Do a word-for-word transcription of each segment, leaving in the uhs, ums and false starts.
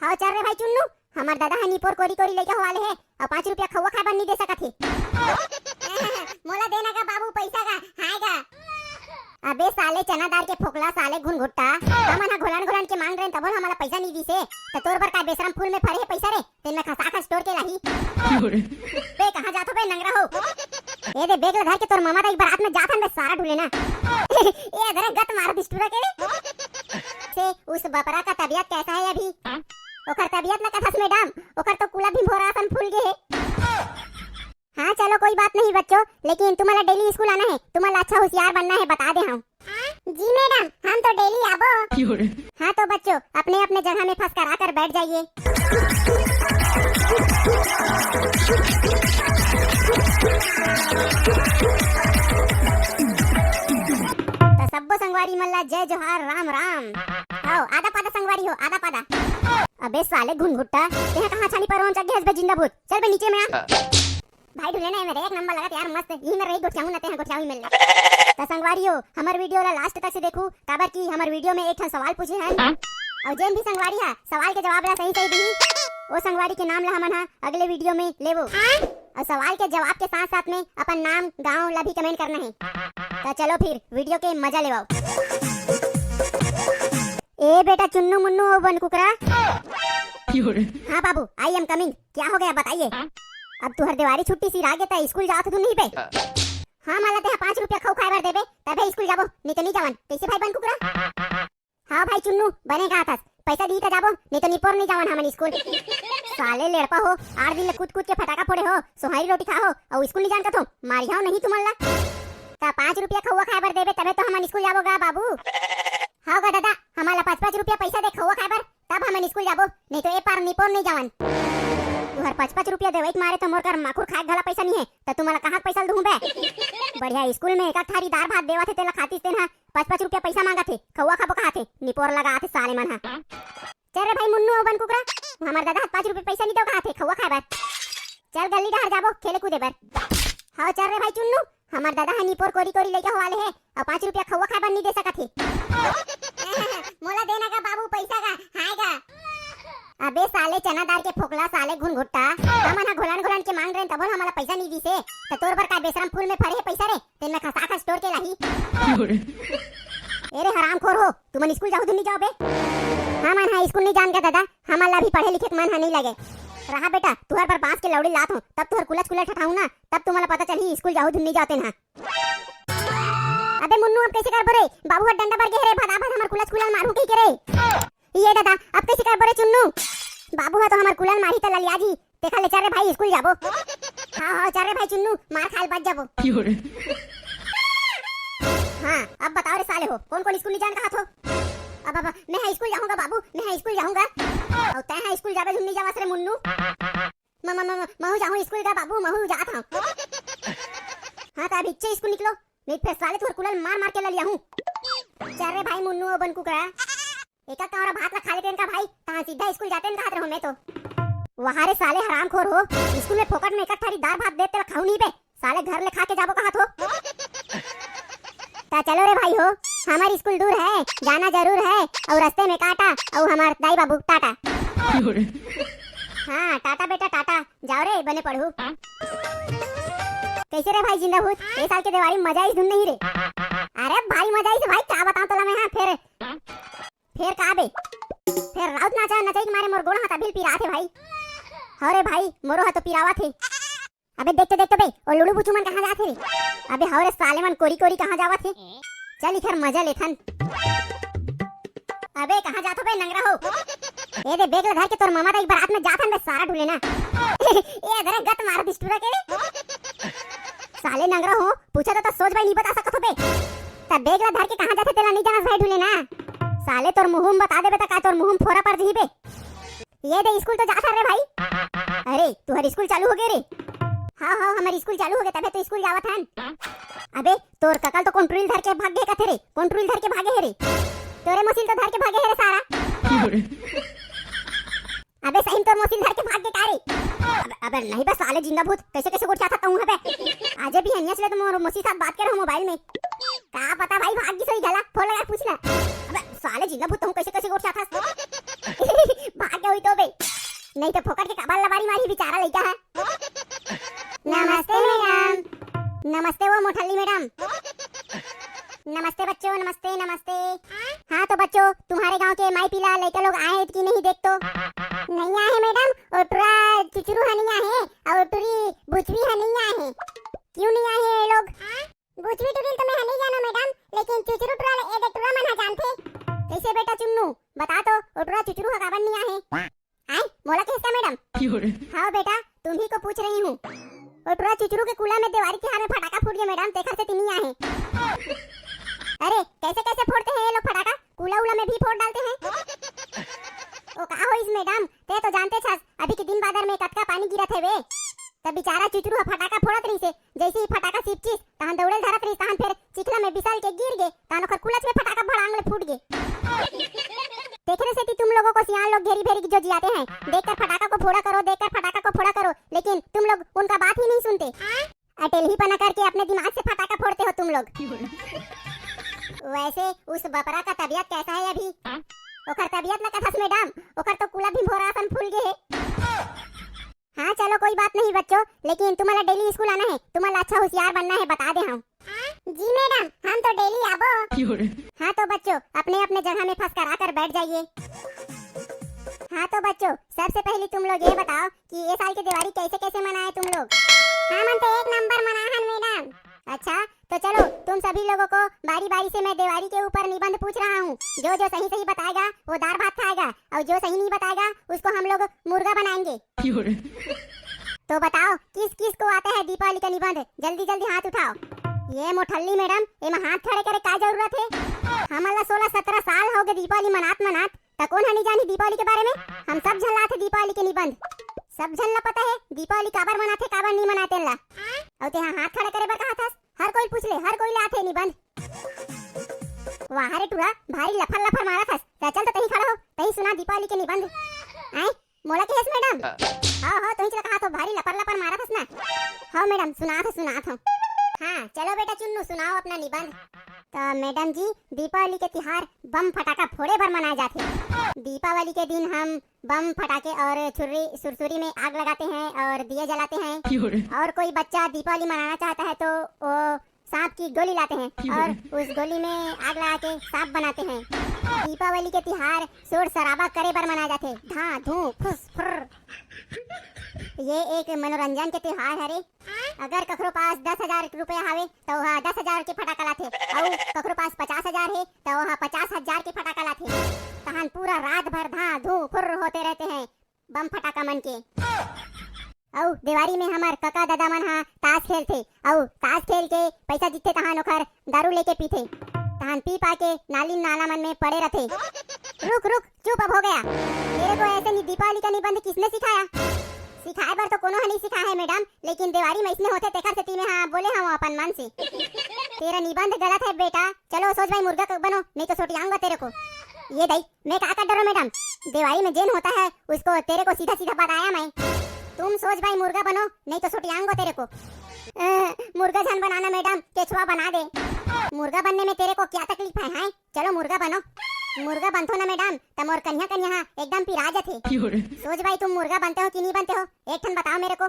हव चल रे भाई चुन्नू, हमर ददा ह निपोर कोरी कोरी लइका होवाले हे, अउ पाँच रुपया खउवा खाए बर नइ दे सकत हे। मोला देना का बाबू पैसा का, हाय का? अबे साले चना दार के फोकला, साले घुनघुट्टा, हमन ह घोलन घोलन के मांग रहे तभो न हमला पैसा नइ दिसे, त तोर बर का बेशरम फूल में फरे हे पैसा रे, तेन में खसा खस टोर के लाही। बे कहाँ जात हो बे नंगरा हो? ए दे बेग ला धर के तोर मामा दाई बरात में जात हन बे सारा ढुले ना। ए अदरे गत मार दिस टूरा के रे। से उस बपरा का तबीयत कैसा है अभी? ओकर तबीयत ला कथस मैडम, ओकर तो कुला भी भोरा असन फूल गे हे। हाँ चलो कोई बात नहीं बच्चों, लेकिन तुम्हाला डेली स्कूल आना है, तुम्हाला अच्छा होशियार बनना है, बता दे हूँ। जी मैडम, हम तो डेली आबो। हाँ तो बच्चों, अपने अपने जगह में फसकरा कर बैठ जाइए। त सब्बो संगवारी मन ला जय जोहार, राम राम। आओ आदा पादा संगवारी हो, आदा पादा। अबे साले घुनघुट्टा, तेहा कहाँ छानी पर चढ़ गए हस बे जिंदा भूत? चल बे नीचे में आ। भाई ढुले ना मेरे एक नंबर लगत यार, मस्त। यही में रही गोठियाहूं ना, तेहा गोठियाहूं मिल ले। त संगवारी हो, हमर वीडियो ला लास्ट तक से देखू, काबर कि हमर वीडियो में एक ठन सवाल पूछे हन। अउ जेन भी संगवारी हा सवाल के जवाब ला सही सही दिही, ओ संगवारी के नाम ला हमन हा अगले वीडियो में लेबो। अउ सवाल के जवाब के साथ साथ में अपन नाम गांव ला भी कमेंट करना है। त चलो फिर वीडियो के मजा लेवाओ। ए बेटा चुन्नू मुन्नू अउ बन कुकरा। हाँ बाबू, I am coming। क्या हो गया बताइए? अब तुहर देवारी छुट्टी सिरा गे त स्कूल जात तू नहीं बे? हाँ माला तेहा पाँच रुपया खऊ खाए बर देबे तभे स्कूल जाबो, नहीं तो नहीं जावन। कैसे भाई बन कुकरा? हाँ भाई चुन्नू, बने कहा थस, पैसा दी त जाबो, नहीं तो निपोर नहीं जावन हमन स्कूल। साले लेड़पा हो, आठ दिन ले कूद कूद के फटाका फोड़े हो, सोहारी रोटी खा हो, अउ स्कूल नहीं जान कथो, मारिहाओ नहीं तुमन ला। त पाँच रुपया खउवा खाए बर देबे तभे तो हमन स्कूल जाबो गा बाबू। हाँ गा दादा, हमन ला पाँच पाँच रुपया पैसा दे खउवा खाए बर, तब हमन स्कूल जाबो, नहीं तो ए पार निपोर नहीं जावन। तुहर पाँच पाँच रुपया देवई के मारे तो मोर कर माखुर खाए घला पैसा नहीं है, त तुमन ला कहाँ के पैसा ल दूहूं बे? बढ़िया स्कूल में एक थारी दार भात देवत हे तेला खातिस तेन हा, पाँच पाँच रुपया पैसा मांगत हे, खउवा खाबो कहाथे, निपोर लगात हे साले मन हा। चल रे भाई मुन्नू अउ बन कुकरा, हमर दादा हा पाँच रुपया पैसा नहीं दो कहाथे, खउवा खाए बर। चल गली डहर जाबो खेले कूदे बर। हाँ चल रे भाई चुन्नू, हमर दादा हा निपोर कोरी कोरी लइका होवाले हे, अउ पाँच रुपया खउवा खाए बर नहीं दे सकत हे। मोला देना का बाबू पैसा का, हाय का? अबे साले चना दार के फोकला, साले घुनघुट्टा, हमन हा घोलन घोलन के मांग रहे तभो हमला पैसा नहीं दिसे, त तोर बर का बेशरम फूल में फरे हे पैसा रे, तेन में खसा खस टोर के लाही। ए रे हरामखोर हो, तुमन स्कूल जाहू धुन नहीं जाओ बे? हमन हा स्कूल नहीं जान गा दादा, हमन ला भी पढ़े लिखे के मन हा नहीं लगे। रहा बेटा, तुहर बर बांस के लौड़ी लात हूँ, तब तुहर कुलच कुलच ठठाहूं ना, तब तुमन ला पता चलही स्कूल जाहू धुन नहीं जाओ तेन हा। अबे मुन्नू, अब कैसे करबो रे? बाबू ह डंडा बर गे रे, भदा भद हमर कुलच कुलल मारू कहि के रे। ये दादा, अब कैसे करबो रे चुन्नू? बाबू ह तो हमर कुलल मारी त ललिया जी। देखा ले, चल रे भाई, स्कूल जाबो। हाँ, हाँ, चल रे भाई चुन्नू, मार खाल बच जाबो। हाँ, अब बताओ रे साले हो, कौन कौन स्कूल नहीं जान कहा थो? अब, अब, मैं हा स्कूल जाहूंगा बाबू, मैं हा स्कूल जाहूंगा। अउ तै हा स्कूल जाबे धुन नहीं जावस रे मुन्नू। म-, म-, म-, म-, महू जाहूं स्कूल गा बाबू, महू जात हूं। हाँ, त अभी इच्छे स्कूल निकलो, नहीं फेर साले तुहर कुलल मार मार के ललिया हूं। चल रे भाई मुन्नू अउ बन कुकरा, एका कौरा भात ला खा लेतेन का भाई, तहां सीधा स्कूल जातेन कहत रहूं मैं तो। वाह रे साले हरामखोर हो, स्कूल में फोकट में एक थारी दार भात दे तेला खाऊ नहीं बे, साले घर ले खा के जाबो कहा थो। ता चलो रे भाई हो, हमार स्कूल दूर है, जाना जरूर है, अउ रस्ते में काटा, अउ हमार दाई बाबू टाटा। हाँ, टाटा बेटा टाटा, जाओ रे, बने पढ़ू। कैसे रे भाई जिंदा भूत, ए साल के देवारी मजा आइस धुन नहीं रे? अरे भारी मजा आइस भाई, का बताऊं तोला मैं, हाँ, फेर, फेर का बे? फेर राउत नाचा, नचाई के मारे मोर गोड़ हाथ अभी पिरात हे भाई। हौ रे भाई, मोरो हाथ तो पिरावत हे। अबे देख तो, देख तो बे, ओ लुलू बुचू मन कहाँ जात हे रे? अबे हौ रे साले मन कोरी कोरी कहाँ जावत हे? चल इखर मजा लेथन। अबे कहाँ जात हो बे नंगरा हो? ए दे बेग ला धर के तोर मामा दाई बरात में जात हन बे सारा ढुले ना। ए अदरे गत मार दिस टूरा के रे। साले नंगरा हो, पूछा तो, तो सोच भाई नहीं बता सकत हो बे। त बेग ला धर के कहाँ जाथे तेला नहीं जानस भाई ढुले ना। साले तोर मुंह में बता देबे त का तोर मुंह में फोरा पड़ जही बे। ये दे स्कूल तो जात हन रे भाई। अरे तुहर स्कूल चालू हो गए रे? हाँ हाँ हमर स्कूल चालू हो गए तबे तो स्कूल जावत हन। अबे तोर ककल तो कंट्रोल धर के भाग गए कथे रे, कंट्रोल धर के भागे हे रे। तोरे मोसिल तो धर के भागे हे रे सारा। अबे सही में तोर मोसिल धर के भाग गए का रे? अबे, अबे नहीं बस साले जिंदा भूत, कैसे कैसे गोठियाथस तहूं अबे। आजे भी हनिया से तो मोर मोसी साथ बात करे हो मोबाइल में। का पता भाई भाग गिस होई घला, फोन लगा के पूछ ला। अबे साले जिंदा भूत तहूं कैसे कैसे गोठियाथस? भाग गए होई तो नहीं तो फोकट के काबर लबारी मारी बेचारा लइका है। नमस्ते मैडम। नमस्ते वो मोठल्ली मैडम। नमस्ते बच्चों, नमस्ते, नमस्ते। हाँ तो बच्चों, तुम्हारे गांव के माई पीला लइका लोग आए हैं कि नहीं देख तो? नहीं आए हैं मैडम, ओ टुरा चुचरू ह नहीं आए हैं और टुरी बुचवी ह नहीं आए हैं। क्यों नहीं आए हैं ये लोग? बुचवी टुरी तो मैं ह नहीं जानो मैडम, लेकिन चुचरू टुरा ल-, ए दे टुरा मन ह जानथे। कैसे बेटा चुन्नू, बता तो, ओ टुरा चुचरू ह काबर नहीं आए हैं? आए, मोला कहेस का मैडम? हाँ बेटा, तुम्ही को पूछ रही हूँ। ओ टुरा चुचरू के कूला में देवारी तिहार में फटाका फूट गया मैडम, तेखर से तिनी आहे। अरे, कैसे कैसे फोड़ते हैं ये लोग फटाका? कूला उला में भी फोड़ डालते हैं। ओ का होइस मैडम, ते तो जानते छस, अभी के दिन बादर में कतका पानी गिरत है वे। तब बेचारा चुचरू ह फटाका फोड़त रहिसे, जैसे ही फटाका सिपचिस, तहन दौड़े ल धरत रहिस, तहन फिर चिखला में बिसल के गिर गे, तहन ओकर कुलच में फटाका भड़ांग ले फूट गे। तेखरे सेती तुम लोगों को सियान लोग घेरी भेरी जो जियाते हैं, देखकर फटाका को फोड़ा करो, देखकर फटाका को फोड़ा करो, लेकिन तुम लोग उनका बात ही नहीं सुनते। अटेलही पना करके अपने दिमाग से फटाका फोड़ते हो तुम लोग। वैसे उस बपरा का तबीयत कैसा है अभी? ओकर तबीयत न कथस मैडम, ओकर तो कुला भी भोरासन फूल गे है। हाँ चलो कोई बात नहीं बच्चों, लेकिन तुम्हारा डेली स्कूल आना है, तुम्हारा अच्छा होशियार बनना है, बता दे हम। जी मैडम, हम तो डेली आबो। हाँ तो बच्चों, अपने अपने जगह में फसकरा कर बैठ जाइए। हाँ तो बच्चों, सबसे पहले तुम लोग ये बताओ कि ये साल के दिवाली कैसे कैसे मनाए तुम लोग? हाँ, मन तो एक नंबर मनाए हन मैडम। अच्छा, तो चलो, तुम सभी लोगों को बारी बारी से मैं दिवाली के ऊपर निबंध पूछ रहा हूँ। जो जो सही सही बताएगा वो दार भात खाएगा, और जो सही नहीं बताएगा उसको हम लोग मुर्गा बनाएंगे। तो बताओ, किस किस को आता है दीपावली का निबंध? जल्दी जल्दी हाथ उठाओ। ये मोठल्ली मैडम, एमा हाथ खड़े करे का जरूरत है? हमन ला सोलह सत्रह साल हो गए दीपावली मनात मनात, त कोन ह नहीं जानी दीपावली के बारे में? हम सब झन ला आथे दीपावली के निबंध। सब झन ला पता है दीपावली काबर मनाथे, काबर नहीं मनाए तेन ला। अउ तेहा हाथ खड़ा करे बर कहा थस? हर कोई पूछ ले, हर कोई ला आथे निबंध। वाह रे टुरा, भारी लफर लफर मारा थस। त चल तो तही खड़ा हो, तही सुना दीपावली के निबंध। आए, मोला कहेस मैडम? हाँ, हाँ, तोही चला कहा तो भारी लपर लपर मारत हस ना। हाँ मैडम, सुनात हूँ, सुनात हूँ। हाँ, चलो बेटा चुन्नू, सुनाओ अपना निबंध। तो मैडम जी, दीपावली के तिहार बम फटाका फोड़े बर मनाए जाथे। दीपावली के दिन हम बम फटाके और छुर्री सुरसुरी में आग लगाते हैं और दिए जलाते हैं। और कोई बच्चा दीपावली मनाना चाहता है तो वो सांप की गोली लाते हैं और उस गोली में आग लगा के सांप बनाते हैं। दीपावली के तिहार शोर शराबा करे बर मनाए जाथे, धां धूं फुस फुर। ये एक मनोरंजन के तिहार हरे। अगर कखरो पास दस हजार रुपया हावे त ओहा दस हजार के फटाका लाथे, अउ कखरो पास पचास हजार हे त ओहा पचास हजार के फटाका लाथे। तहन पूरा रात भर धां धूं फुर होते रहते हैं बम फटाका मन के। अउ देवारी में हमर कका ददा मन ह ताश खेलथे, अउ ताश खेल के पैसा जीतथे, तहान ओखर दारू लेके पीथे, तहान पी पा के नाली नाला मन में पड़े रथे। रुक रुक, चुप, अब हो गया। तेरे को ऐसे नि-, दीपावली का निबंध किसने सिखाया? सिखाए बर तो कोनो ह नहीं सिखाए है मैडम, लेकिन देवारी में इसने होथे, तेखर सेती में हाँ बोले हूँ अपन मन से। तेरा निबंध गलत है बेटा, चलो सोच भाई मुर्गा क-, बनो, नहीं तो सोटियाऊंगा तेरे को। ये दई, मैं का कर डरो मैडम, देवारी में जेन होता है उसको, तेरे को सीधा सीधा बताया मैं। तुम सोच भाई मुर्गा बनो, नहीं तो सुटियांगो तेरे को। अ, मुर्गा झन बनाना मैडम, केचुआ बना दे। मुर्गा बनने में तेरे को क्या तकलीफ है, हैं? चलो मुर्गा बनो। मुर्गा बनथो ना मैडम, त मोर कन्या कन्या हा एकदम पिरा जथे। सोच भाई तुम मुर्गा बनते हो कि नहीं बनते हो, एक ठन बताओ मेरे को।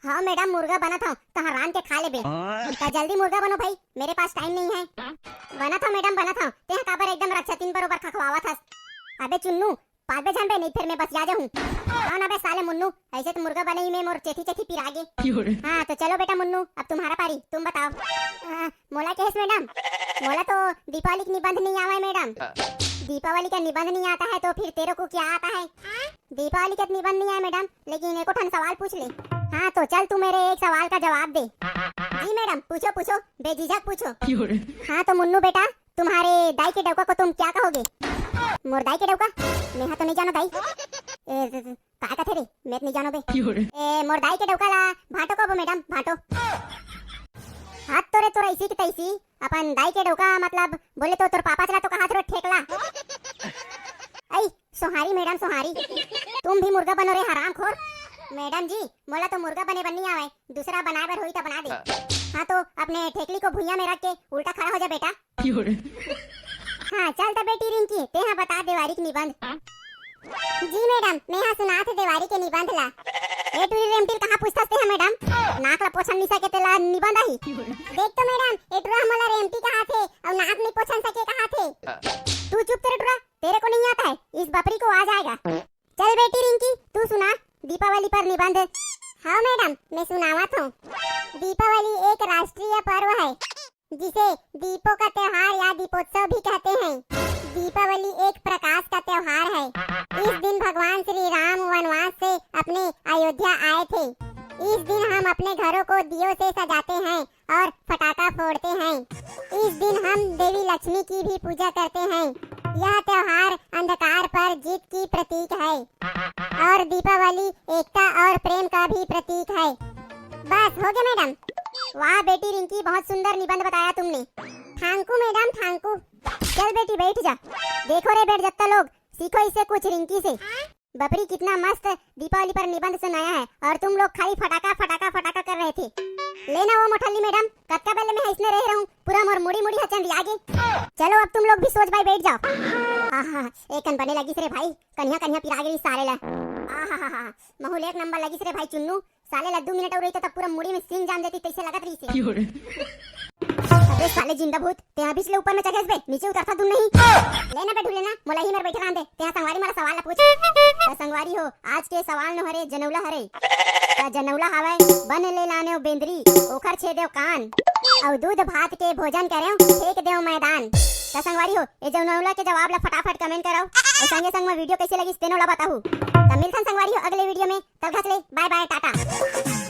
हाँ मैडम, मुर्गा बनत हूँ, तहाँ रान के खा लेबे। त जल्दी मुर्गा बनो भाई, मेरे पास टाइम नहीं है। बनत हूँ मैडम, बनत हूँ। तेहा काबर एकदम रक्षा तीन बरोबर खखवावत हस? अबे चुन्नू, पालबे झन बे, नहीं फिर मैं बसिया जाहूँ। कौन अबे साले मुन्नू, ऐसे तो मुर्गा बने ही में मोर चेथी चेथी पिरागे। हाँ, तो चलो बेटा मुन्नू, अब तुम्हारा पारी, तुम बताओ। अ, मोला कहेस मैडम? मोला तो दीपावली के निबंध नहीं आवे मैडम। दीपावली का निबंध नहीं आता है तो फिर तेरे को क्या आता है? दीपावली का निबंध नहीं आया मैडम, लेकिन एको ठन सवाल पूछ ले। हाँ, तो चल तू मेरे एक सवाल का जवाब दे। जी मैडम, पूछो, पूछो, बेझिझक पूछो। हाँ, तो मुन्नू बेटा, तुम्हारे दाई के डौका को तुम क्या कहोगे? मोर दाई के डौका? मेहा तो नहीं जानो दाई। ए, त-, त-, का कथे रे? मैं तो नहीं जानो बे। ए, मोर दाई के डौका ला भांटो कहो मैडम, भांटो। हाथ तो रे तोरा इसी की तैसी, अपन दाई के डौका मतलब बोले तो तोर पापा चला तो कहा थोड़ा ठेकला। ऐ, सोहारी मैडम, सोहारी। तुम भी मुर्गा बनो रे हरामखोर। मैडम जी, मोला तो मुर्गा बने बर नहीं आवे, दूसरा बनाए बर होई त बना दे। हाँ। हाँ तो अपने ठेकली को भुइयां में रख के उल्टा खड़ा हो जा बेटा। हाँ, चल त बेटी रिंकी, तेहा बता देवारी के निबंध। जी मैडम, मैं हा सुनात हे देवारी के निबंध ला। ए टुरी रेमटी ल कहाँ पूछथस तेहा मैडम? नाक ला पोछन नइ सके तेला निबंध आही? देख तो मैडम, ए टुरा ह मोला रेमटी कहाथे अउ नाक नइ पोछन सके कहाथे। तू चुप तेरे टुरा, तेरे को नहीं आता है, इस बपरी को आ जाएगा। चल बेटी रिंकी, तू सुना दीपावली पर निबंध। हाँ मैडम, मैं सुनावत हूँ। दीपावली एक राष्ट्रीय पर्व है, जिसे दीपों का त्योहार या दीपोत्सव भी कहते हैं। दीपावली एक प्रकाश का त्योहार है। इस दिन भगवान श्री राम वनवास से अपने अयोध्या आए थे। इस दिन हम अपने घरों को दियों से सजाते हैं और फटाका फोड़ते हैं। इस दिन हम देवी लक्ष्मी की भी पूजा करते हैं। यह त्योहार अंधकार पर जीत की प्रतीक है और दीपावली एकता और प्रेम का भी प्रतीक है। बस हो गया मैडम। वाह बेटी रिंकी, बहुत सुंदर निबंध बताया तुमने। Thank you madam, thank you। चल बेटी बैठ जा। देखो रे बैठ जत्ता लोग, सीखो इससे कुछ रिंकी से। बपरी कितना मस्त दीपावली पर निबंध सुनाया है और तुम लोग खाली फटाका फटाका फटाका कर रहे थे। लेना वो मोठल्ली मैडम, कतका बेले मैं इसने रह रहूं, पूरा मोर मुड़ी मुड़ी हचन दिया गे। चलो अब तुम लोग भी सोच भाई बैठ जाओ। आहा, एक कन बने लगिस रे भाई, कन्हिया कन्हिया पिरा गे सारे ला। आहा, महूल एक नंबर लगिस रे भाई चुन्नू, साले ला दू मिनट अउ रहिते त पूरा मुड़ी में सींग जाम देती, तइसे लगत रहिसे। अबे साले जिंदा भूत, तेहा बीच ले ऊपर में चघेस बे, नीचे उतरता तुम नहीं। लेना बे ढूले ना, मोला ही मेर बैठे रहन दे, तेहा संगवारी मोला सवाल ला पूछ। त संगवारी हो, आज के सवाल नो हरे जनौला हरे। त जनौला हवय, बन ले लानेव बेंदरी, ओखर छेदेव कान, अउ दूध भात के भोजन करेव, फेंक देव मैदान। त संगवारी हो, ए जनौला के जवाब ला फटाफट comment करव, अउ संगे संग में video कइसे लगिस तेनो ला बताहू। त मिलथन संगवारी हो अगले video में, तब तक ले bye bye, टाटा।